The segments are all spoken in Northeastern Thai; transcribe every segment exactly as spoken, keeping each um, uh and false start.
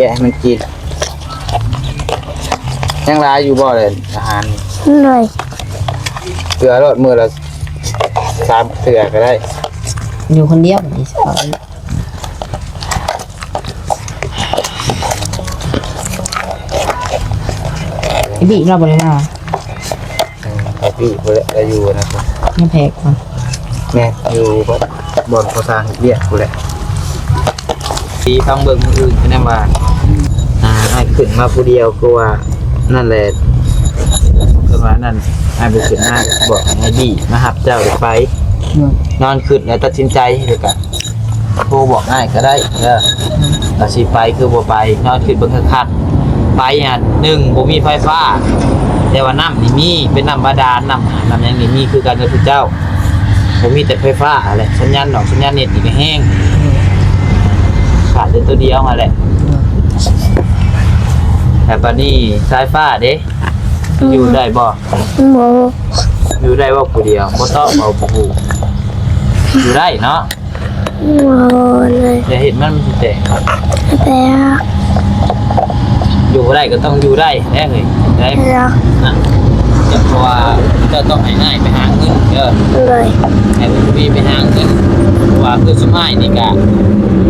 แกะให้มันกิน ยังหลายอยู่บ่เลยอาหารนี่ เลย เกลือโลดมื้อละสามเทื่อก็ได้ อยู่คนเดียวนี่ ไอ้บีเราบ่ได้มา อืม ไอ้บีบ่ได้ ได้อยู่นะ ยังแพกก่อน แม่นอยู่บ่ บ่อนเขาสร้างเฮ็ดเวียกพู้นแหละ ที่ฟังเบิ่งมื้ออื่นคะแนนว่า อ่า อ้ายขึ้นมาผู้เดียวคือว่า นั่นแหละ คือว่านั่น อ้ายบ่ขึ้นมา บอกให้บีมารับเจ้าไป อืม นอนคิดแล้วตัดสินใจแล้วก็ โทรบอกอ้ายก็ได้เด้อ ก็สิไปคือบ่ไป นอนคิดเบิ่งคักๆ ไปอ่ะ หนึ่ง บ่มีไฟฟ้า แต่ว่าน้ำนี่มี เป็นน้ำบาดาล น้ำ น้ำหยังนี่มีคือกันกับทุกเจ้า บ่มีแต่ไฟฟ้าแหละ สัญญาณดอก สัญญาณเน็ตนี่ก็แฮง ขาดแต่ตัวเดียวนั่นแหละ แต่บัดนี้สายฟ้าเด้ อยู่ได้บ่ บ่ อยู่ได้บ่ผู้เดียว บ่ตอบบ่ บ่ฮู้ อยู่ได้เนาะ บ่เลย อย่าเฮ็ดมันสิแตก แต่ อยู่บ่ได้ก็ต้องอยู่ได้แน่เฮ้ย ได้ แล้ว นะ เพราะว่าเจ้าต้องให้อ้ายไปหาเงินเด้อ เลย ให้ผู้พี่ไปหาเงิน เพราะว่าคือซุมอ้ายนี่กะ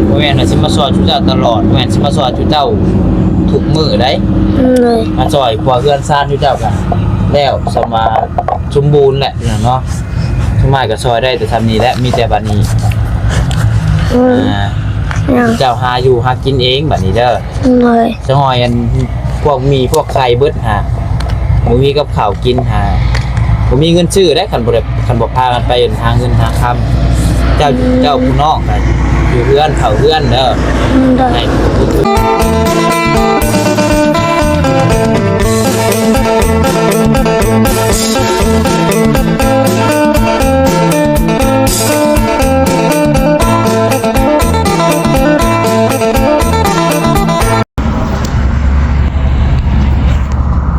บ่แม่นว่าสิมาซอยจุเจ้าตลอด บ่แม่นสิมาซอยจุเจ้าทุกมื้อได้ เลย มาซอยพวกเฮือนซานจุเจ้ากะ แล้วสำว่าสมบูรณ์แหละพี่น้องเนาะ ซุมอ้ายก็ซอยได้แต่ส่ำนี้แหละ มีแต่บัดนี้ อืม อ่า ยัง เจ้าหาอยู่หากินเองบัดนี้เด้อ เลย จักหน่อยอันพวกหมี่พวกไข่เบิดหา บ่มีกับข้าวกินหา บ่มีเงินซื้อได้ คันบ่ได้ คันบ่พากันไปหาเงินหาคำ เจ้า อืม เจ้าผู้น้องก็อยู่เฮือนเฝ้าเฮือนเด้อ อืม ได้ ให้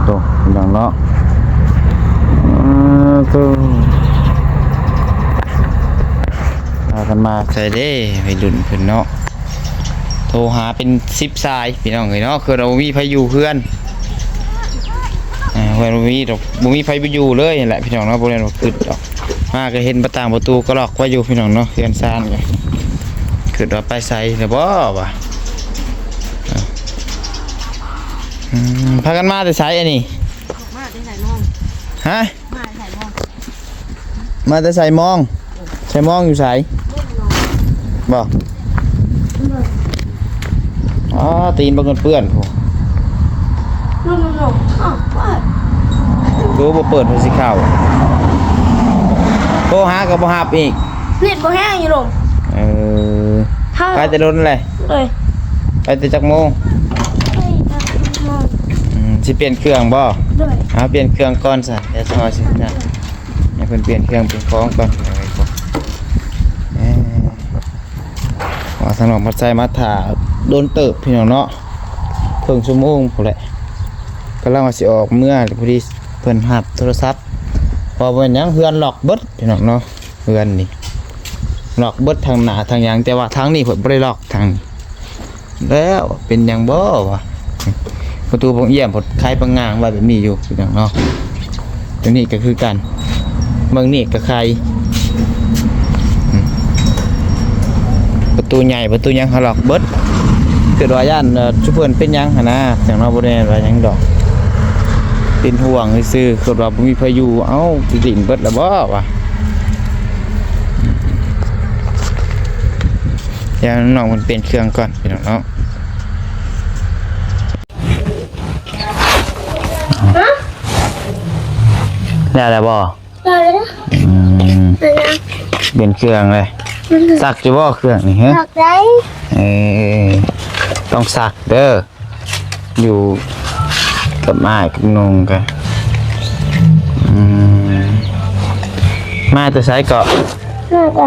โต พี่น้องเนาะ อ่า โต พากันมาใส่เด้ วัยรุ่นเพิ่นเนาะ โทรหาเป็นสิบสาย พี่น้องเอ้ยเนาะ คือเราบ่มีไผอยู่เฮือน อ่า เฮือนบ่มีดอก บ่มีไผไปอยู่เลยนั่นแหละ พี่น้องเนาะ บ่ได้ว่าคิดดอก มาก็เห็นประต่างประตูก็ล็อกไว้อยู่ พี่น้องเนาะ เฮือนซานก็ คิดว่าไปไสแล้วบ่วะ อ่า อืม พากันมาแต่ไสอันนี้ มาแต่ไสมอง ฮะ มาแต่ไสมอง มาแต่ไสมอง ไสมองอยู่ไส บ่ อ๋อ ตีนบ่เปื้อนๆ พุ้น โน่ๆๆ อ้าว เปิด คือบ่เปิด เพิ่นสิเข้า โทรหาก็บ่รับอีก เน็ตบ่แฮงอยู่ดอก เออ เฮา ไปแต่ดนเลย เลย ไปแต่จักโมง ไปจักโมง อืม สิเปลี่ยนเครื่องบ่ โดย เอาเปลี่ยนเครื่องก่อนซะ เดี๋ยวซอยสินะ ให้เพิ่นเปลี่ยนเครื่องเปลี่ยนของก่อน เอ้ย ว่าทางน้องพัดไซมาถ่าโดนเติบพี่น้องเนาะ เพิ่งชั่วโมงพู้นแหละ กำลังว่าสิออกเมือ พอดีเพิ่นรับโทรศัพท์ ว่าเป็นหยังเฮือนล็อกเบิดพี่น้องเนาะ เฮือนนี่ ล็อกเบิดทางหน้าทางหยัง แต่ว่าทางนี้เพิ่นบ่ได้ล็อกทางนี้ แล้วเป็นหยังบ่วะ ประตูบ่งเอี่ยม เพิ่นไขปังงางไว้แบบนี้อยู่พี่น้องเนาะ ตัวนี้ก็คือกัน เบิ่งนี่ก็ไข อืม ประตูใหญ่ ประตูหยังเขาล็อกเบิด คิดว่าย่าน เอ่อ ซุเพิ่นเป็นหยังหั้นนะ จั่งเนาะ บ่ได้ว่าหยังดอก เป็นห่วงซื่อๆ คิดว่าบ่มีไผอยู่ เอ้า สิหลิ้นเบิดแล้วบ่วะ เดี๋ยวน้องมันเปลี่ยนเครื่องก่อนพี่น้องเนาะ ได้แล้วบ่ ได้แล้ว อืม ได้แล้ว เปลี่ยนเครื่องเลย อืม ซักอยู่บ่เครื่องนี่ฮะ ซักได้ เออ ต้องซักเด้อ อยู่กับอ้ายกับน้องกัน อืม มาแต่ไสเกาะ มาแต่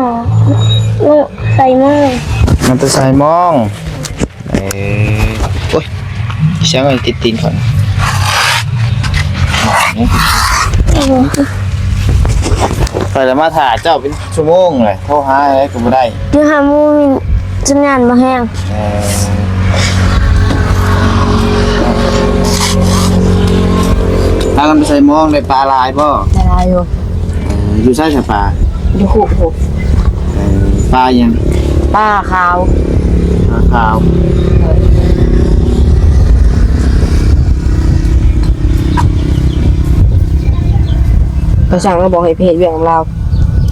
ไสมอง มาแต่ไสมอง เอ้ย โอ๊ย เสียงอะไรติดตีนข่อย ไปแล้วมาถ่าเจ้าเป็นชั่วโมงเลย โทรหาอะไรก็บ่ได้ อยู่หาหมู่มีสัญญาณบ่แฮง เออ มันใส่มองได้ปลาหลายบ่ ได้หลายอยู่ เออ อยู่ไสซะปลา อยู่คุพุ้น เออ ปลาหยัง ปลาขาว ปลาขาว เขาสั่งมาบอกให้ไปเฮ็ดเวียกนำลาว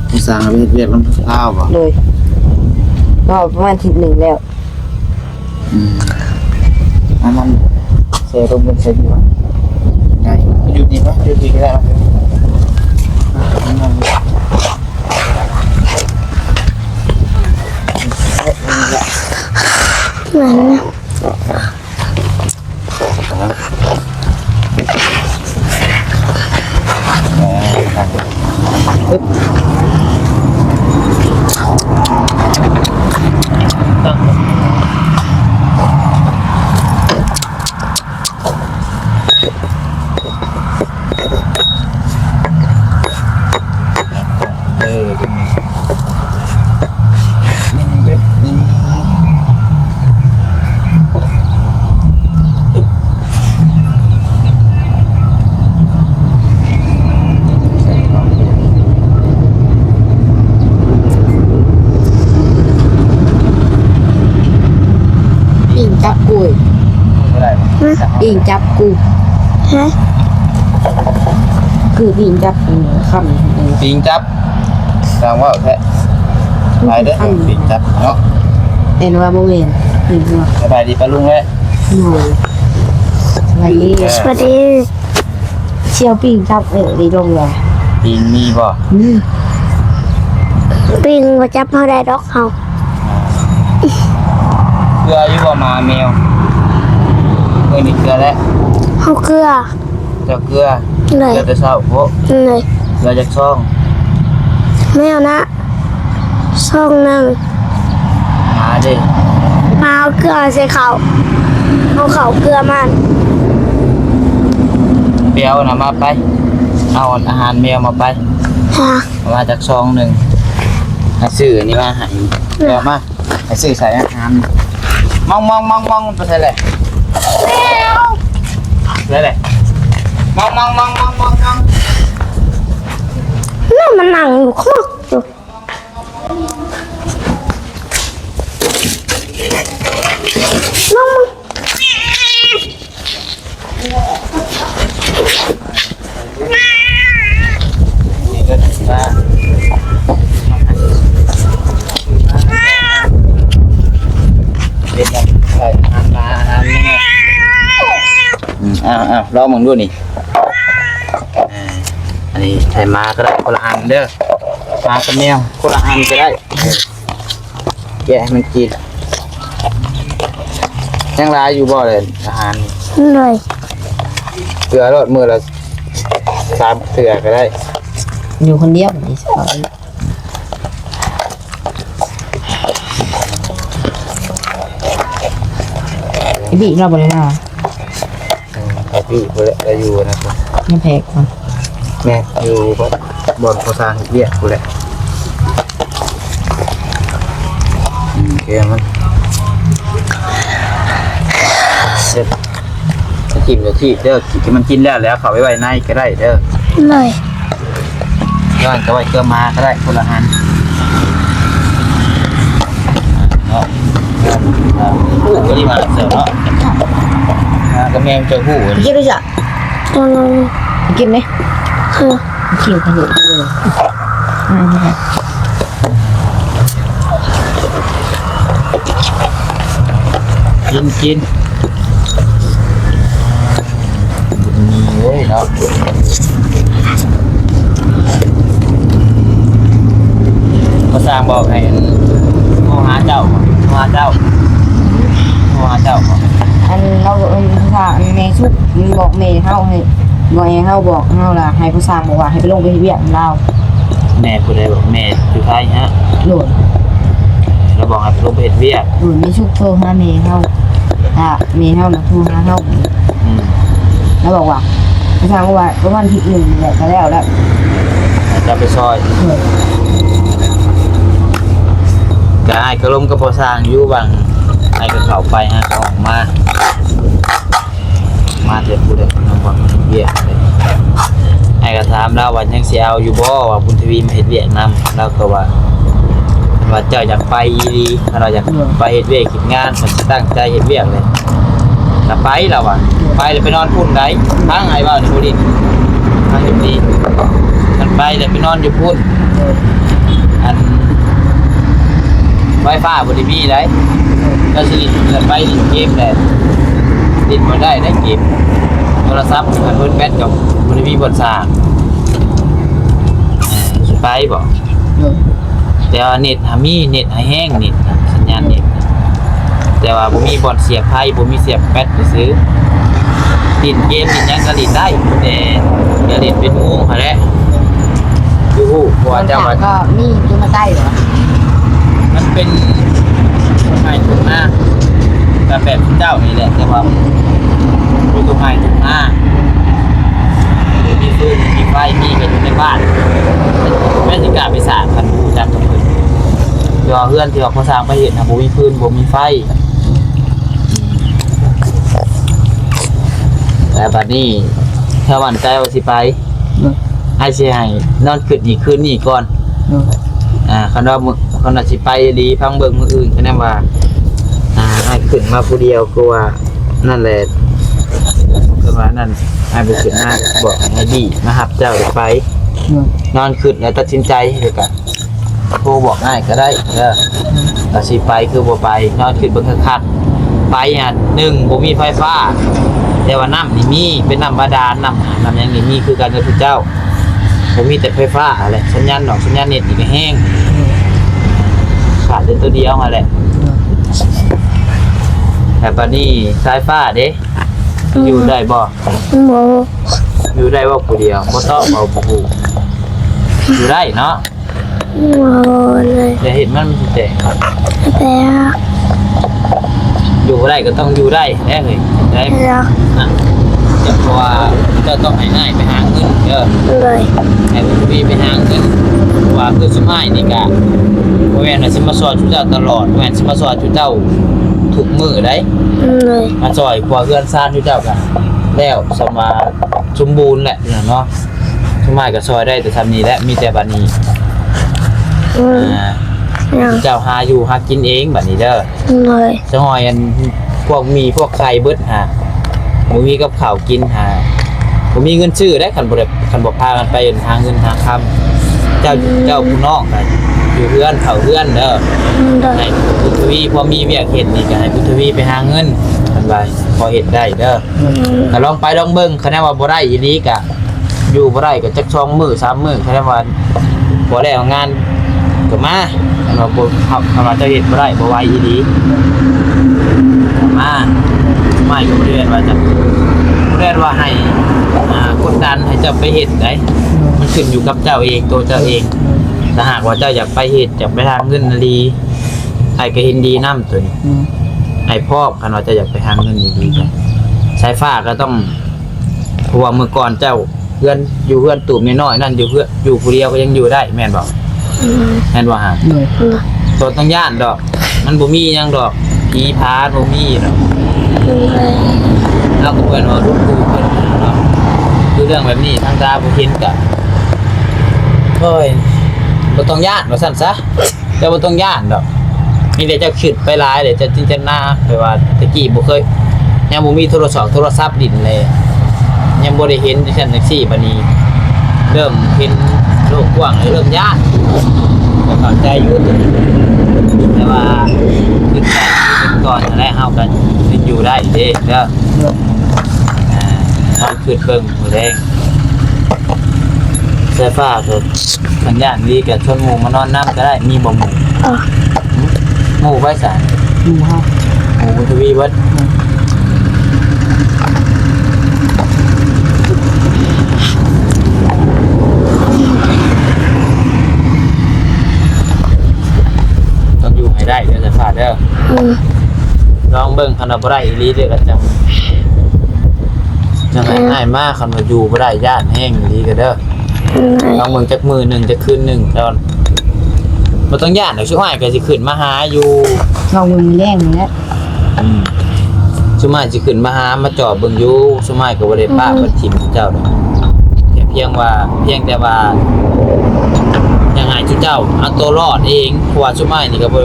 เขาสั่งให้ไปเฮ็ดเวียกนำลาวบ่ โดย ก็ประมาณอาทิตย์หนึ่งแล้ว อืม อันนั้นเซรุ่มเป็นเซดีวะ ได้ อยู่นี่ปะ อยู่นี่ก็ได้ปะ นั่นนะ เออ เป็นไง นี่ นี่ นี่ ปิงจับกู บ่ได้ ฮะ ปิงจับกู ฮะ คือปิงจับกู คำ ปิงจับ สร้างว่าวแท้ ไปเด้อ คำ ปิงจับเนาะ เห็นว่าบ่แม่น ปิงเนาะ สบายดีป้าลุงเอ้ย โอ้ย สวัสดี สวัสดี เสี่ยวปิงจับเอ้ย ดีลงเลย ปิงมีบ่ อืม ปิงบ่จับเฮาได้ดอกเฮา เกลืออยู่บ่ หมาแมว มื้อนี้เกลือแล้ว เฮาเกลือ เจ้าเกลือ เลย เกลือแต่เช้าโพะ เลย เกลือจักซอง แมวนะ ซองหนึ่ง หมาเด้ หมาเอาเกลือใส่เขา เอาเขาเกลือมัน ไปเอานะมาไป เอาอาหารแมวมาไป ฮะ เอามาจักซองหนึ่ง ให้ซื้ออันนี้มาให้ เกลือมา ให้ซื้อใส่อาหาร มอง มอง มอง มอง มันไปใส่เลย ใส่เลย มอง มอง มอง มอง มอง มอง นั่นมันนั่งอยู่ข้างนอกอยู่ น้องมัน นี่ก็ถือว่า เป็นการขายอาหารปลาอาหารแมว อืม อ้าว อ้าว ลองมึงดูนี่ อ่า อันนี้ให้หมาก็ได้คนละอันเด้อ หมากับแมวคนละอันก็ได้ แกะให้มันกิน ยังหลายอยู่บ่เลยอาหารนี่ เลย เกลือโลดมื้อละสามเทื่อก็ได้ อยู่คนเดียวนี่สิเอา อีบีเราบ่ได้นะ อืม อีบีบ่ได้ ได้อยู่นะ ยังแพงกว่า แม่นอยู่บ่ บ่อนก่อสร้างเฮ็ดเวียกพู้นแหละ อืม โอเคมัน เสร็จ กินกะทิเด้อ กิน มันกินแล้ว แล้วเข้าไปไว้ในก็ได้เด้อ เลย ย้อนก็ไว้เกลือมาก็ได้ คนละอันเนาะ โอ้โห นี่มาเสิร์ฟเนาะ อ่า ก็แม่งเจอหู้ กินด้วยจ้ะ อืม กินไหม คือ กินขนมเลย อ่า นี่ค่ะ กิน กิน นี่เว้ยเนาะ ก็สร้างบอกให้โทรหาเจ้า โทรหาเจ้า โทรหาเจ้า อันเราเอิ้นภาษาแม่สุก มันบอกแม่เฮาให้ บอกให้เฮา บอกเฮาล่ะ ให้ผู้สร้างบอกว่าให้ไปลงไปเฮ็ดเวียกนำลาว แม่ผู้ใดบอก แม่อยู่ไทยฮะ โดย แล้วบอกให้ไปลงไปเฮ็ดเวียก โดย แม่สุกโทรหาแม่เฮา ถ้าแม่เฮาน่ะโทรหาเฮา อืม แล้วบอกว่า ผู้สร้างบอกว่าประมาณอาทิตย์หนึ่งแหละก็แล้วแล้ว ให้เจ้าไปซอย โดย ก็อ้ายก็ลมก็พอสร้างอยู่บาง อ้ายก็เข้าไปฮะ ก็ออกมา มาแต่ผู้ใดคนนั้นบอกเวียกเลย ก็ถามลาวว่ายังสิเอาอยู่บ่ ว่าบุญทวีมาเฮ็ดเวียกนำ ลาวก็ว่า ว่าเจ้าอยากไปอีหลี คันว่าอยาก อืม ไปเฮ็ดเวียกเฮ็ดงาน คันสิตั้งใจเฮ็ดเวียกเลย ก็ไป ลาวว่า ไปแล้วไปนอนพุ้นได้ ฟังอ้ายเว้านี่บ่ดี ฟังดีๆ คันไปแล้วไปนอนอยู่พุ้น เออ อัน ไฟฟ้าบ่ได้มีได้ เจ้าสิเล่นเพื่อนไปเล่นเกมแหละ เล่นบ่ได้ได้เกม โทรศัพท์คันเบิดแบตก็บ่ได้มีบ่อนสร้าง เออ สิไปบ่ เออ แต่ว่าเน็ตหามี เน็ตหาแฮง เน็ตน่ะ สัญญาณเน็ตน่ะ แต่ว่าบ่มีบ่อนเสียบไฟ บ่มีเสียบแบตซื่อ เล่นเกมเล่นหยังก็เล่นได้ แต่อย่าเล่นเป็นหมู่หั้นแหละ อยู่ฮู้ เพราะว่าเจ้าว่า ก็มีอยู่มาใกล้เหรอ มันเป็นต้นไม้ต้นนา ก็แบบเจ้านี่แหละ แต่ว่าอยู่ต้นไม้ต้นนา มีฟืน มีไฟ มีก็อยู่ในบ้าน แม่นสิกล้าไปสร้างคันบ่รู้จักกับเพิ่น แต่ว่าเฮือนที่ว่าเขาสร้างไปเฮ็ดน่ะ บ่มีฟืน บ่มีไฟ แล้วบัดนี้ ถ้ามั่นใจว่าสิไป อืม อ้ายสิให้นอนคิดอีกคืนนี้ก่อน อืม อ่า คันว่ามื้อ คันว่าสิไปอีหลี ฟังเบิ่งมื้ออื่น คะแนนว่า อ่า อ้ายขึ้นมาผู้เดียว คือว่านั่นแหละ คือว่านั่น อ้ายบ่ขึ้นมา บอกให้อ้ายบี้มารับเจ้าไป อืม นอนคิดแล้วตัดสินใจ แล้วก็ โทรบอกอ้ายก็ได้เด้อ ก็สิไปคือบ่ไป นอนคิดเบิ่งคักๆ ไปหั่น หนึ่ง บ่มีไฟฟ้า แต่ว่าน้ำนี่มี เป็นน้ำบาดาล น้ำ น้ำหยังนี่มีคือกันกับทุกเจ้า บ่มีแต่ไฟฟ้าแหละ สัญญาณดอก สัญญาณเน็ตนี่ก็แฮง ขาดแต่ตัวเดียวหั่นแหละ แต่บัดนี้สายฟ้าเด้ อืม อยู่ได้บ่ บ่ อยู่ได้บ่ผู้เดียว บ่ตอบบ่ บ่ฮู้ อยู่ได้เนาะ บ่เลย อย่าเฮ็ดมันสิแตก แต่ อยู่บ่ได้ก็ต้องอยู่ได้แน่เฮ้ย ได้ แล้ว นะ แต่เพราะว่าเจ้าต้องให้อ้ายไปหาเงินเด้อ เลย ให้บุญทวีไปหาเงิน เพราะว่าคือซุมอ้ายนี่กะบ่แม่นว่าสิมาซอยจุเจ้าตลอด บ่แม่นสิมาซอยจุเจ้าทุกมื้อได้ เลย มาซอยครัวเฮือนซานจุเจ้ากะแล้วสำว่าสมบูรณ์แหละเนาะ ซุมอ้ายก็ซอยได้แต่ส่ำนี้แหละ มีแต่บัดนี้ อืม อ่า ยัง เจ้าหาอยู่หากินเองบัดนี้เด้อ เลย สะหอยอันพวกหมี่พวกไข่เบิดหา บ่มีกับข้าวกินหา บ่มีเงินซื้อได้ คันบ่ได้ คันบ่พากันไปหาเงินหาคำ เจ้า อืม เจ้าผู้น้องน่ะอยู่เฮือนเฝ้าเฮือนเด้อ อืม ได้ ให้บุญทวีพอมีเวียกเฮ็ดนี่ก็ให้บุญทวีไปหาเงิน เพิ่นว่าพอเฮ็ดได้เด้อ อืม ก็ลองไปลองเบิ่ง คะแนนว่าบ่ได้อีหลีก็ อยู่บ่ได้ก็จักสองมื้อสามมื้อ คันว่าบ่แล้วงานก็มา คันว่าบ่ คันว่าเจ้าเฮ็ดบ่ได้ บ่ไหวอีหลีก็มา ไม่ก็บ่ได้ว่าจะ บ่ได้ว่าให้ อ่า กดดันให้เจ้าไปเฮ็ดได๋ มันขึ้นอยู่กับเจ้าเอง ตัวเจ้าเอง ถ้าหากว่าเจ้าอยากไปเฮ็ด อยากไปหาเงินอีหลี อ้ายก็เห็นดีนำตัวนี้ อืม อ้ายพร้อม คันว่าเจ้าอยากไปหาเงินอีหลีก็ สายฟ้าก็ต้อง เพราะว่าเมื่อก่อนเจ้า เฮือน อยู่เฮือนตูบน้อยๆนั่น อยู่เฮือน อยู่ผู้เดียวก็ยังอยู่ได้ แม่นบ่ อืม แม่นบ่ฮะ อืม บ่ต้องย้านดอก มันบ่มีหยังดอก ผีผาบ่มีดอก อืม เฮาก็เพิ่นว่าหลวงปู่เพิ่นเนาะ คือเรื่องแบบนี้ทางตาบ่เห็นก็ โอ้ย บ่ต้องย้านว่าซั่นซะ เจ้าบ่ต้องย้านดอก มีแต่เจ้าคิดไปหลายเลย เจ้าจินตนาไปว่า แต่กี้บ่เคย ยังบ่มีโทรศัพท์ โทรศัพท์ดินเลย ยังบ่ได้เห็นจังซั่นจังซี่ บัดนี้ เริ่มเห็นโลกกว้างเลย เริ่มย้าน ก็เข้าใจอยู่ แต่ว่าคิดไปคิดก่อนนั่นแหละ เฮาก็สิอยู่ได้เด้ เด้อ อ่า เฮาคิดเบิ่ง มื้อแลง สายฟ้าก็ คันย้านอีหลีก็ชวนหมู่มานอนนำก็ได้ มีบ่หมู่ เออ หมู่ไผซะ หมู่เฮา หมู่บุญทวีเบิด อืม ต้องอยู่ให้ได้เด้อสายฟ้าเด้อ อืม ลองเบิ่ง คันว่าบ่ได้อีหลีเด้อก็จั่ง จั่งให้อ้ายมา คันว่าอยู่บ่ได้ย้านแฮงอีหลีก็เด้อ อืม ลองเบิ่งจักมื้อหนึ่ง จักคืนหนึ่งก่อน บ่ต้องย้านดอก ซุมอ้ายก็สิขึ้นมาหาอยู่ ลองเบิ่งมื้อแลงนี่แหละ อืม ซุมอ้ายสิขึ้นมาหา มาจอบเบิ่งอยู่ ซุมอ้ายก็บ่ได้ปะ อืม บ่ถิ่มเจ้าดอก แค่ เพียงว่า เพียงแต่ว่า อยากให้ชุมเจ้าเอาตัวรอดเอง เพราะว่าซุมอ้ายนี่ก็บ่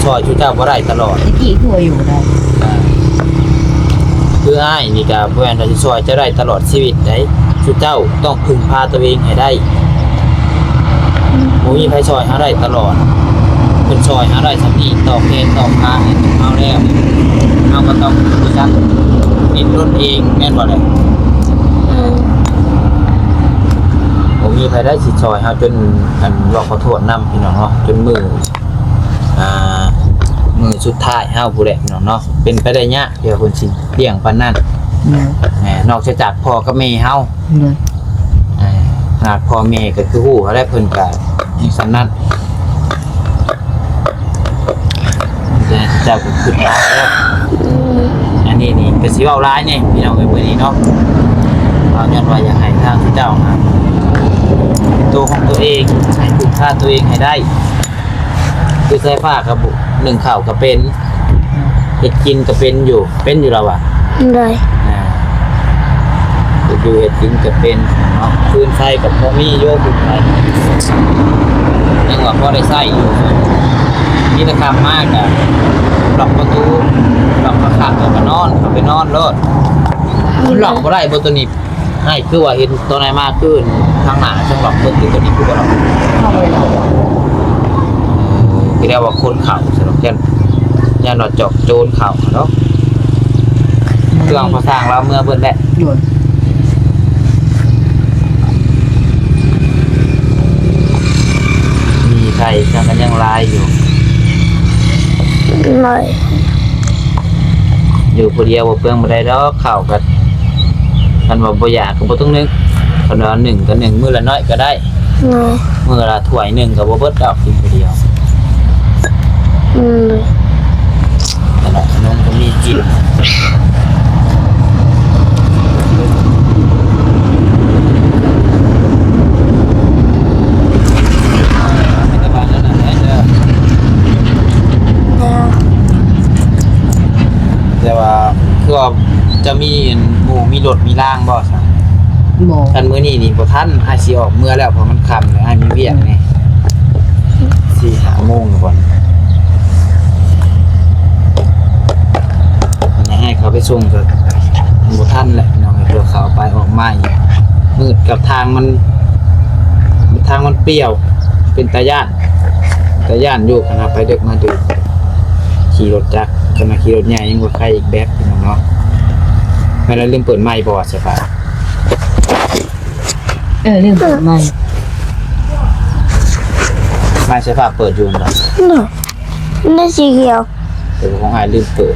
ซอยชุมเจ้าบ่ได้ตลอด ตะกี้คือว่าอยู่ได้ อ่า คืออ้ายนี่ก็บ่แม่นว่าสิซอยเจ้าได้ตลอดชีวิตได๋ ชุมเจ้าต้องพึ่งพาตัวเองให้ได้ บ่มีไผซอยเฮาได้ตลอด เพิ่นซอยเฮาได้ส่ำนี้ ตอกแขนตอกขาให้เฮาแล้ว เฮาก็ต้องรู้จักดิ้นรนเอง แม่นบ่ล่ะ อืม บ่มีไผได้สิซอยเฮาจน อัน เว้าขอโทษนำพี่น้องเนาะ จนมื้อ อ่า มื้อสุดท้ายเฮาพู้นแหละพี่น้องเนาะ เป็นไปได้ยากที่ว่าเพิ่นสิเลี้ยงปานนั้น อืม แหม นอกจากพ่อกับแม่เฮา อืม อ่า ขนาดพ่อแม่ก็คือฮู้หั้นแหละ เพิ่นก็มีส่ำนั้น แต่เจ้าก็คิดหลายแล้ว อันนี้นี่ก็สิเว้าหลายแหน่พี่น้องเอ้ย มื้อนี้เนาะ เว้าย้อนว่าอยากให้ทางเจ้าหาตัวของตัวเอง ให้พึ่งพาตัวเองให้ได้ คือสายฟ้าก็บ่ นึ่งข้าวก็เป็น เฮ็ดกินก็เป็นอยู่ เป็นอยู่แล้ววะ โดย อ่า เฮ็ดอยู่เฮ็ดกินก็เป็นเนาะ ฟืนไฟก็พอมีอยู่ ฟืนไฟ ยังว่าพอได้ใช้อยู่ มีแต่ค่ำมาก็ล็อกประตู ล็อกคักๆ แล้วก็นอน เข้าไปนอนโลด มันล็อกบ่ได้บ่ตัวนี้ อ้ายคือว่าเห็นตอนไหนมาคือทางหน้าทางหลังเบิ่งอยู่ตัวนี้คือบ่เนาะ คือเรียกว่าคนเข้าซะดอก ย่าน ย่านว่าจอกโจรเข้าเนาะ เครื่องพอสร้างลาวเมือเบิดแหละ โดย มีไข่จังกันยังหลายอยู่ โดย อยู่ผู้เดียวบ่เปลืองบ่ได้ดอก ข้าวก็ คันว่าบ่อยากก็บ่ต้องนึ่ง คันว่านึ่งก็นึ่งมื้อละน้อยก็ได้ โดย มื้อละถ้วยหนึ่งก็บ่เบิดดอกกินผู้เดียว อืม นั่นแหละ ขนมก็มีกิน แต่ว่าคือว่าจะมีหมู่มีรถมีรางบ่ซะ บ่ คันมื้อนี้นี่บ่ทัน อ้ายสิออกเมือแล้ว เพราะมันค่ำแล้ว อ้ายมีเวียกแหน่ สี่ห้าโมงก่อน ให้เขาไปส่งก็บ่ทันแหละพี่น้อง เพื่อเขาไปออกมาอีก มืดกับทางมัน ทางมันเปลี่ยว เป็นตาย้าน ตาย้านอยู่ ขนาดไปดึกมาดึก ขี่รถจักร ขนาดขี่รถใหญ่ยังบ่ใครอีกแบบพี่น้องเนาะ แม่นแล้วลืมเปิดไมค์บ่ สภาพ เออ ลืมเปิดไมค์ ไมค์ใช้ผ้าเปิดอยู่เนาะ เนาะ นี่สีเขียว แต่ของอ้ายลืมเปิด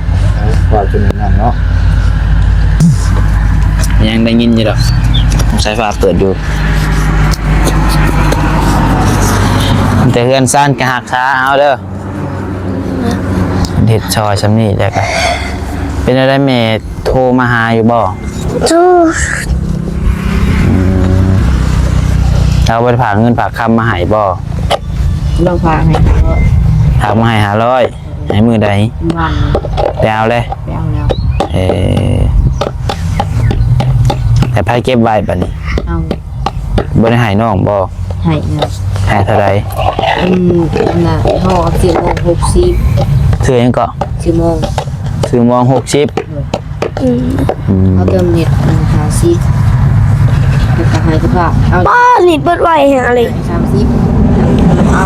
ว่าจนนั่นเนาะ ยังได้ยินอยู่ดอก ใช้ผ้าเปิดอยู่ แต่เฮือนซ่านก็ฮักษาเอาเด้อ เฮ็ดซอยส่ำนี้แล้วก็ เป็นอะไรแม่โทรมาหาอยู่บ่ โทร อืม ลาวบ่ได้ฝากเงินฝากคำมาให้บ่ ลาวฝากให้ห้าร้อย ฝากมาให้ห้าร้อย ให้มื้อใด วัน ไปเอาเลย ไปเอาแล้ว เออ แต่ไผเก็บไว้บัดนี้ เอา บ่ได้ให้น้องบ่ ให้นะ ให้เท่าใด อืม อันน่ะ ห่อสี่โมงหกสิบ ซื้อหยังเกาะ สี่โมง ซื้อมองหกสิบ อืม อืม เอาเติมเน็ตอันห้าสิบ แล้วก็ให้สภาพ เอา ป้า นี่เปิดไวแฮงเลย สามสิบ เอา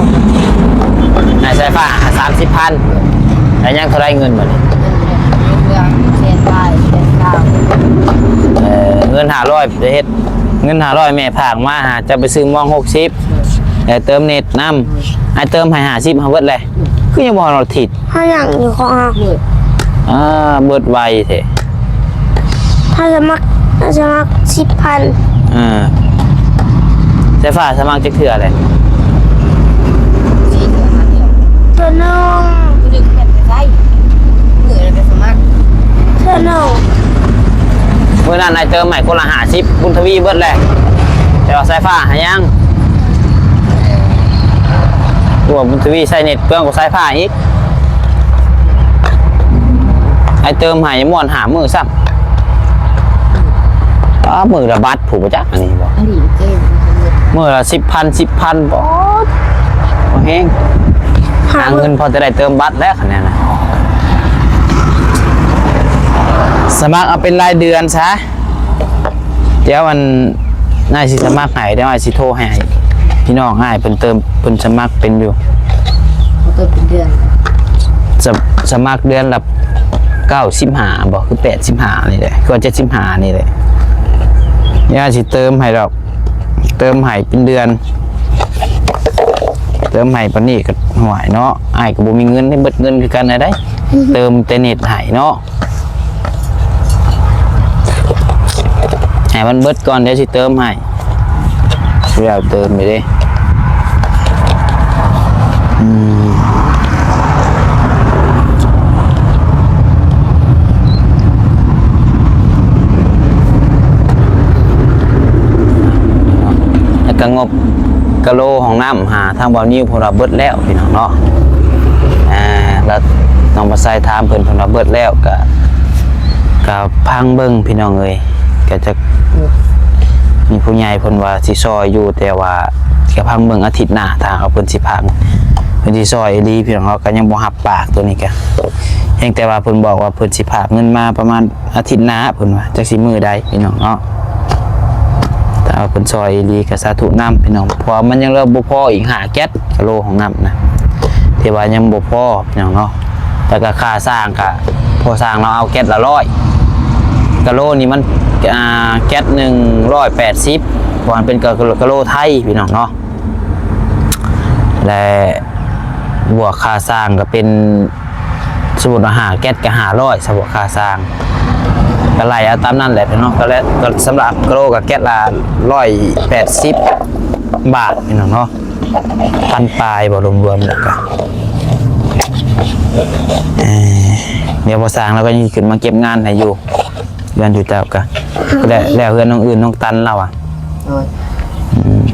ให้สายฟ้าสามสิบพัน แล้วยังเท่าใดเงินบัดนี้ เงินเหลือแสนปลาย แสนเก้า เออ เงินห้าร้อยจะเฮ็ด เงินห้าร้อยแม่ฝากมาหาจะไปซื้อมองหกสิบ แล้วเติมเน็ตนำ อ้ายเติมให้ห้าสิบ เฮาเบิดเลย คือยังบ่ฮอดอาทิตย์ เฮายังอยู่ของเฮา อ่า เบิดไวแท้ ถ้าสมัคร ถ้าสมัครสิบพัน อ่า สายฟ้าสมัครจักเทื่อเลย สี่เทื่อห้าเทื่อ เทื่อหนึ่ง ผู้หนึ่งเพิ่นไปใช้ มื้อละไปสมัคร เทื่อหนึ่ง มื้อนั้นอ้ายเติมให้คนละห้าสิบ บุญทวีเบิดแหละ แต่ว่าสายฟ้าหายัง พวกบุญทวีใช้เน็ตเปลืองกว่าสายฟ้าอีก อ้ายเติมให้ม่วนห้ามื้อซ้ำ อ้า มื้อละบัตรผู้บ่จักอันนี้บ่ อันนี้เก่ง มื้อละสิบพัน สิบพัน บ่ บ่แฮง หา หาเงินพอจะได้เติมบัตรแล้วคะแนนนะ สมัครเอาเป็นรายเดือนซะ เดี๋ยวมัน อ้ายสิสมัครให้ เดี๋ยวอ้ายสิโทรให้พี่น้องอ้ายเพิ่นเติม เพิ่นสมัครเป็นอยู่ เติมเป็นเดือน สม- สมัครเดือนละเก้าสิบห้าบ่ คือแปดสิบห้านี่แหละ คือเจ็ดสิบห้านี่แหละ เดี๋ยวอ้ายสิเติมให้ดอก เติมให้เป็นเดือน เติมให้ปานนี้ก็ห่วยเนาะ อ้ายก็บ่มีเงิน ได้เบิดเงินคือกันนะได้ เติมแต่เน็ตให้เนาะ ให้มันเบิดก่อน เดี๋ยวสิเติมให้ เดี๋ยวเติมไปเด้ อืม แล้วก็งบกะโหลห้องน้ำหาทางบ่าวนิวพวกเราเบิดแล้วพี่น้องเนาะ อ่า แล้วน้องมาใส่ถามเพิ่น เพิ่นว่าเบิดแล้ว ก็ ก็พังเบิ่งพี่น้องเอ้ย ก็จะ มีผู้ใหญ่เพิ่นว่าสิซอยอยู่ แต่ว่าก็พังเบิ่งอาทิตย์หน้า ถ้าเอาเพิ่นสิพัง เพิ่นสิซอยอีหลีพี่น้อง เฮาก็ยังบ่รับปากตัวนี้ก็ เพียงแต่ว่าเพิ่นบอกว่าเพิ่นสิฝากเงินมาประมาณอาทิตย์หน้า เพิ่นว่า จักสิมื้อใดพี่น้องเนาะ ถ้าเอาเพิ่นซอยอีหลีก็สาธุนำพี่น้อง เพราะว่ามันยังเหลือบ่พออีกห้าแก๊สกะโหลห้องน้ำนะ ที่ว่ายังบ่พอพี่น้องเนาะ แล้วก็ค่าสร้างก็ พอสร้างเราเอาแก๊สละร้อย กะโหลนี่มัน อ่า แก๊สหนึ่งร้อยแปดสิบ เพราะมันเป็นกะโหล กะโหลไทยพี่น้องเนาะ และบวกค่าสร้างก็เป็น สมมุติว่าห้าแก๊สก็ห้าร้อย สมมุติค่าสร้าง ก็ไล่เอาตามนั้นแหละพี่น้อง ก็แล้ว ก็สำหรับกะโหลก็แก๊สละร้อยแปดสิบ บาทพี่น้องเนาะ พันปลายบ่ รวมๆแล้วก็ เอ่อ เดี๋ยวพอสร้างแล้วก็ยังขึ้นมาเก็บงานให้อยู่ เฮือนอยู่เจ้าก็ แล้ว แล้วเฮือนน้องอื่นน้องตันเราอะ โดย อืม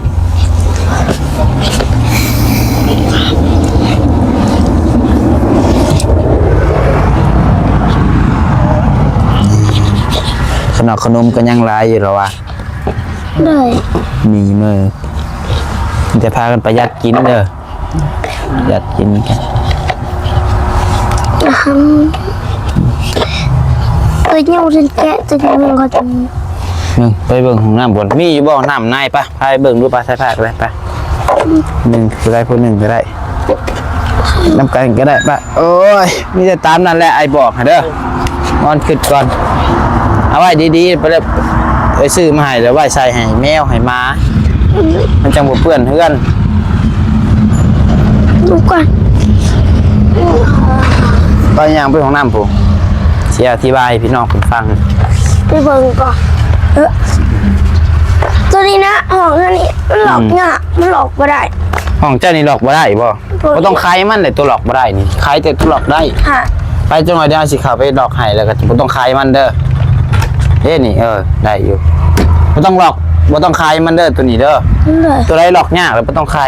ขนม ขนมก็ยังหลายอยู่หรอวะ โดย มีมื้อ จะพากันประหยัดกินเด้อ ประหยัดกินกัน อืม ตัวเหี่ยวจนแกะตัวนี้มันก็จะ เบิ่ง ไปเบิ่งห้องน้ำก่อน มีอยู่บ่ห้องน้ำใน ไป ไปเบิ่งดู ไป ใส่ผ้าก็ได้ ไป หนึ่งก็ได้ ผู้หนึ่งก็ได้ นำกันก็ได้ ไป โอ้ย มีแต่ตามนั่นแหละ ไอ้บอกให้เด้อ นอนคิดก่อน เอาไว้ดีๆ ไปเลย ไปซื้อมาให้ แล้วไว้ใส่ให้แมว ให้หมา มันจังบ่เปื้อนเฮือน ดูก่อน ไปย่างไปห้องน้ำพุ้น สิอธิบายให้พี่น้องเพิ่นฟัง ไปเบิ่งก่อน เออ ตัวนี้นะ ห้องอันนี้ มันหลอก อืม ยาก มันหลอกบ่ได้ ห้องเจ้านี่หลอกบ่ได้บ่ บ่ได้ บ่ต้องไขมันเลย ตัวหลอกบ่ได้นี่ ไขแต่ตัวหลอกได้ ค่ะ ไปจังหน่อยเดี๋ยวสิเข้าไปหลอกให้ แล้วก็บ่ต้องไขมันเด้อ เด้นี่ เออ ได้อยู่ บ่ต้องหลอก บ่ต้องไขมันเด้อ ตัวนี้เด้อ เลย ตัวใดหลอกยากแล้วบ่ต้องไข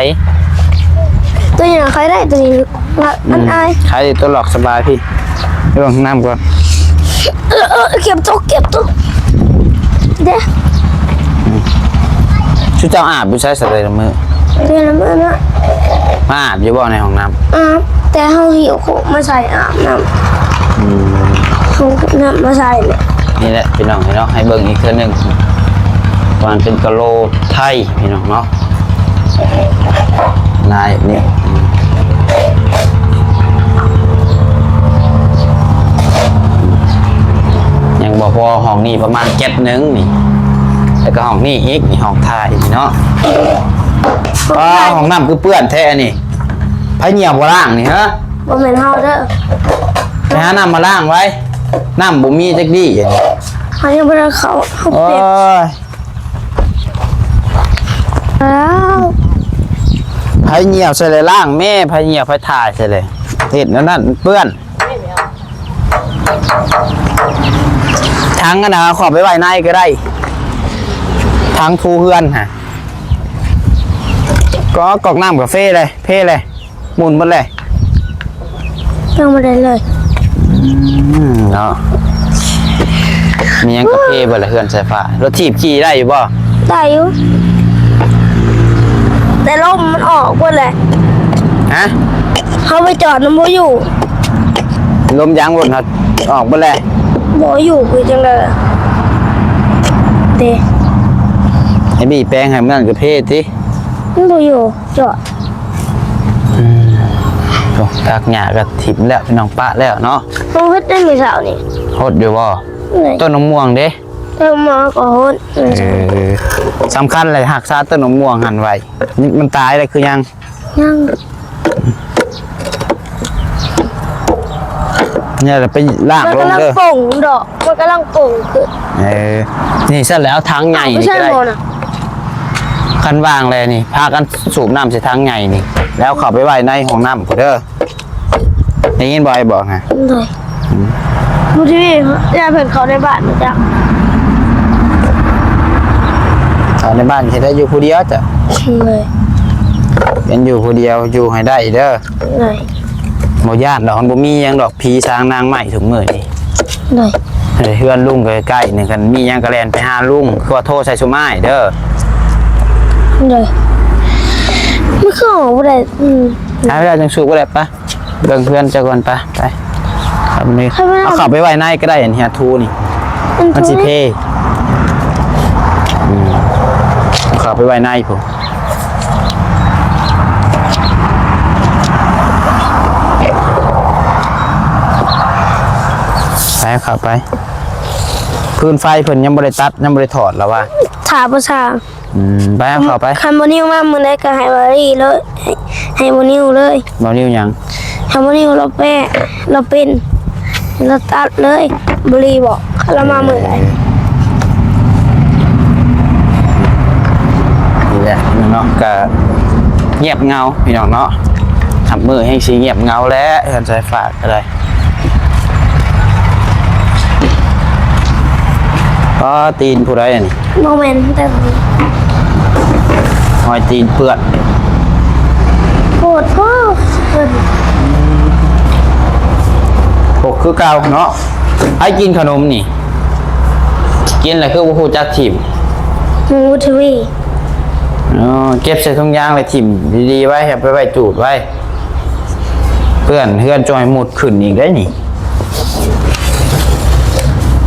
ตัวนี้ไขได้ ตัวนี้ละ อืม อันอาย ไขตัวหลอกสบายพี่ ไปเบิ่งห้องน้ำก่อน เออ เออ เก็บตก เก็บตก เด้ ชุดเจ้าอาบอยู่ใช้สะเลยละมื้อ เดือนละมื้อเนาะ มาอาบอยู่บ่ในห้องน้ำ อาบ แต่เฮาหิ้วโคกมาใส่อาบน้ำ อืม เอาน้ำมาใส่เนี่ย นี่แหละพี่น้องเนาะ ให้เบิ่งอีกเทื่อหนึ่ง ว่ามันเป็นกะโหลไทยพี่น้องเนาะ ลายนี่ ยังบ่พอ ห้องนี้ประมาณแก๊สหนึ่งนี่ แล้วก็ห้องนี้อีก นี่ห้องถ่ายนี่เนาะ ว้า ห้องน้ำคือเปื้อนแท้นี่ ไผเหยียบบ่ล้างนี่ฮะ บ่แม่นเฮาเด้อ ไปหาน้ำมาล้างไว้ น้ำบ่มีจักดี เฮายังบ่ได้เข้า เฮา โอ้ เปียก ย แล้ว ไผเหยียบใส่เลย ล้างแม่ ไผเหยียบ ไผถ่ายใส่เลย เฮ็ดแนวนั้นมันเปื้อน ถังอันน่ะ ขอไปไว้ในก็ได้ ถังถูเฮือนฮะ ก็ก๊อกน้ำกาแฟเลย เพเลย หมุนหมดเลย ยังบ่ได้เลย อืม เนาะ มีหยังกาแฟบ่ล่ะเฮือนสายฟ้า รถถีบขี่ได้อยู่บ่ ได้อยู่ แต่ลมมันออกหมดเลย ฮะ เขาไปจอดมันบ่อยู่ ลมยางรถเขาออกหมดเลย บ่อยู่คือจังได๋ล่ะ เด้ ไอ้บี้แปลงให้มันนั่นกาแฟติ มันบ่อยู่ จอด อืม โอ้ ถากหญ้าก็ถิ่มแล้ว พี่น้อง ปะแล้วเนาะ มันเฮ็ดได้มื้อเช้านี่ หดอยู่บ่ นี่ ต้นมะม่วงเด้ ต้นมะม่วงก็หด เออ สำคัญเลย รักษาต้นมะม่วงหั่นไว้ นี่มันตายแล้วคือยัง ยัง เนี่ยไปล้าง มันกำลัง ลงเด้อ ป่งดอก มันกำลังป่งขึ้น เออ นี่เสร็จแล้ว ถังใหญ่ อ้าว ไม่ใช่ นี่ก็ได้ หมอนะ คันว่างเลยนี่ พากันสูบน้ำใส่ถังใหญ่นี่ แล้วเข้าไปไว้ในห้องน้ำพุ้นเด้อ ได้ยินบ่ อ้ายบอกนะ โดย อืม ดูที่นี่ ย่าเพิ่นเข้าในบ้านมาจ้ะ เข้าในบ้านสิได้อยู่ผู้เดียวจ้ะ โดย เป็นอยู่ผู้เดียว อยู่ให้ได้เด้อ โดย บ่ย้านดอก มันบ่มีหยังดอก ผีสางนางไม้ทุกมื้อนี่ โดย เอ้ย เฮือนลุงก็ใกล้ๆ นี่ คันมีหยังก็แล่นไปหาลุง คือว่าโทรใส่ซุมอ้ายเด้อ โดย มันคือออกบ่ได้ อืม หาเวลาจังสูบก็ได้ปะ เบิ่งเฮือนเจ้าก่อนปะ ไป เอาไปนี่ เอาเข้าไปไว้ในก็ได้ อันเฮียทูนี่ มันสิเพ อืม เอาเข้าไปไว้ในพุ้น ไป เข้าไป พื้นไฟเพิ่นยังบ่ได้ตัด ยังบ่ได้ถอดแล้ววะ ถามภาษา อืม ไป เอาเข้าไป คันบ่าวนิวมามื้อใดก็ให้บ่าวลีเลย ให้ ให้บ่าวนิวเลย บ่าวนิวหยัง ให้บ่าวนิวลาวแปะ ลาวเป็น ลาวตัดเลย บ่าวลีบอก คันลาวมามื้อใด นี่แหละเนาะ ก็เงียบเหงาพี่น้องเนาะ ค่ำมื้อแฮงสิเงียบเหงาแหละ เฮือนสายฟ้าก็ได้ อ๋อ ตีนผู้ใดอันนี้ บ่แม่น แต่ รอยตีนเปื้อน โพดโพ เพิ่น ปกคือเก่าเนาะ ไผกินขนมนี่ กินแล้วคือบ่ฮู้จักถิ่ม หมูทวี อ๋อ เก็บใส่ถุงยางไว้ถิ่มดีๆไว้ เอาไปไว้จูดไว้ เปื้อนเฮือนจ่อยมุดขึ้นอีกได้นี่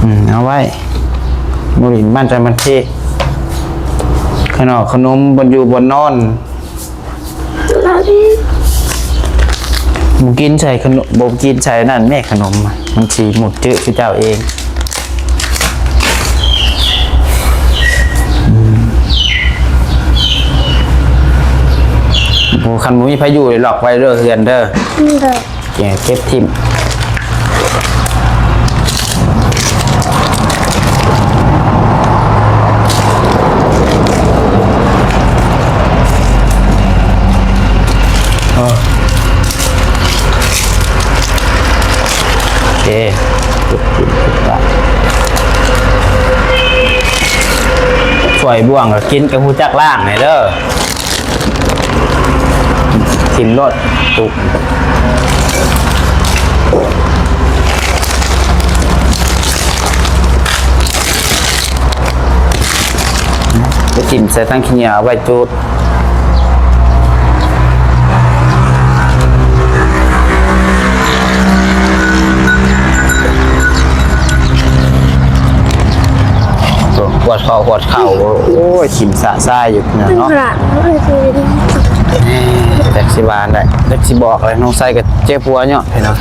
อืม เอาไว้ บ่หลินบ้านจ่อยมันเท ขนม ขนมบ่อยู่บ่นอน บ่กินใส่ขนม บ่กินใส่นั่นแม่ ขนมอะ มันสิหมดเจอคือเจ้าเอง อืม โอ้ คันบ่มีไผอยู่ ล็อกไว้เด้อเฮือนเด้อ อืม เด้อ แกะเก็บถิ่ม โอเค เก็บถิ่ม เก็บไป ถ้วยบ่วงก็กินก็ฮู้จักล้างให้เด้อ ถิ่มโลด ตุก ไปถิ่มใส่ถังขี้เหนียว เอาไว้จุด ปวดคอปวดเข่า โอ้ย ถิ่มสะซ่ายอยู่เนาะ ขนาดนั้นเลย แหม จักสิว่าได้ จักสิบอกเลย น้องไส้ก็เจ็บหัวเนาะพี่น้อง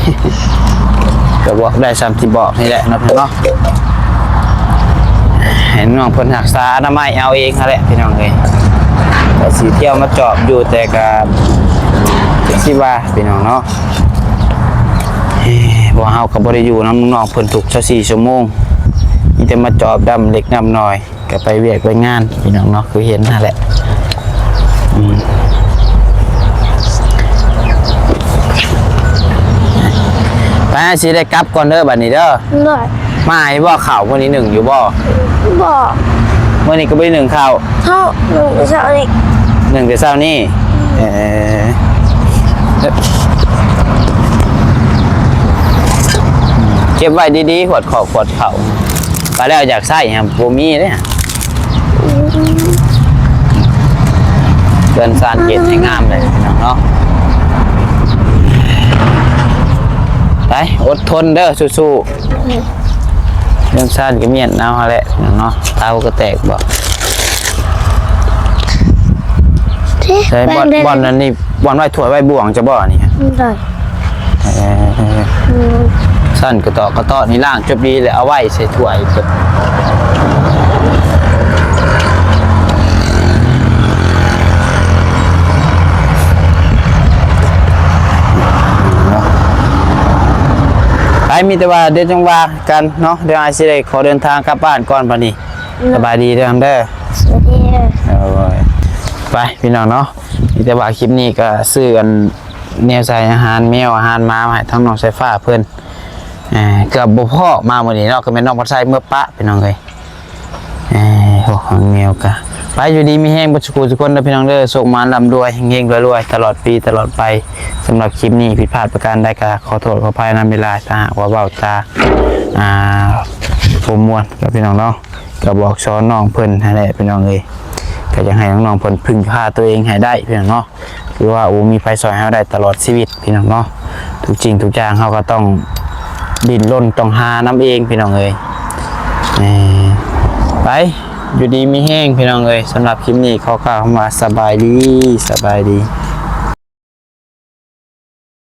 ก็บอกได้ซ้ำที่บอกนี่แหละเนาะพี่น้อง ให้น้องเพิ่นรักษาอนามัยเอาเองนั่นแหละพี่น้องเอ้ย ก็สิเที่ยวมาจอบอยู่ แต่ก็จักสิว่าพี่น้องเนาะ เอ้ย พวกเฮาก็บ่ได้อยู่นำน้องเพิ่นทุกซาวสี่ชั่วโมง มีแต่มาจอบดำเล็กดำน้อย ก็ไปเวียกไปงานพี่น้องเนาะ คือเห็นนั่นแหละ อืม ไป สิได้กลับก่อนเด้อบัดนี้เด้อ โดย มาให้บ่ ข้าวมื้อนี้นึ่งอยู่บ่ บ่ มื้อนี้ก็บ่ได้นึ่งข้าว เฮานึ่งแต่เช้านี่ นึ่งแต่เช้านี่ เออ เก็บไว้ดีๆ ขวดข้าวขวดข้าว ไปแล้วอยากใส่ครับบ่มีเลย เดินซานเก็ดให้งามเลยพี่น้องเนาะ ไป อดทนเด้อ สู้ๆ เดินซานก็เมียนเอาหั่นแหละพี่น้องเนาะ เตาก็แตกบ่ ที่ ใช่ บ่อน แบ่งได้ บ่อนนั้นนี่ บ่อนไว้ถ้วยไว้บ่วงจะบ่อนนี่ฮะ ได้ เออ อืม สั้นกระเตาะกระเตาะนี่ล้างจบดีเลย เอาไว้ใส่ถ้วยเพิ่น ไป มีแต่ว่าเดี๋ยวจังว่ากันเนาะ เดี๋ยวอ้ายสิได้ขอเดินทางกลับบ้านก่อนบัดนี้ เนาะ สบายดีเด้อเด้อ สวัสดีเด้อ โอ้ย ไปพี่น้องเนาะ มีแต่ว่าคลิปนี้ก็ซื้ออันแนวใส่อาหารแมวอาหารหมามาให้ทั้งน้องสายฟ้าเพิ่น อ่า เกือบบ่พ้อมามื้อนี้เนาะ ก็แม่นน้องพัดไส้เมื่อปะพี่น้องเอ้ย เอ้ย โอ้ ของแมวกะ ไปอยู่ดีมีแฮงเบิดสุขทุกคนเด้อพี่น้องเด้อ โชคหมานร่ำรวย เฮงๆ รวยๆ ตลอดปีตลอดไป สำหรับคลิปนี้ผิดพลาดประการใดก็ขอโทษขออภัยนำเวลา ถ้าหากว่าเว้าจา อ่า บ่ม่วนกับพี่น้องเนาะ ก็บอกสอนน้องเพิ่นหั่นแหละพี่น้องเอ้ย ก็อยากให้น้องๆเพิ่นพึ่งพาตัวเองให้ได้พี่น้องเนาะ คือว่า โอ้ มีไผซ่อยเฮาได้ตลอดชีวิตพี่น้องเนาะ ทุกสิ่งทุกอย่างเฮาก็ต้องดิ้นรนต้องหานำเองพี่น้องเอ้ย เอ้ย ไป อยู่ดีมีแฮงพี่น้องเอ้ย สำหรับคลิปนี้ขอกล่าวคำว่าสบายดี สบายดี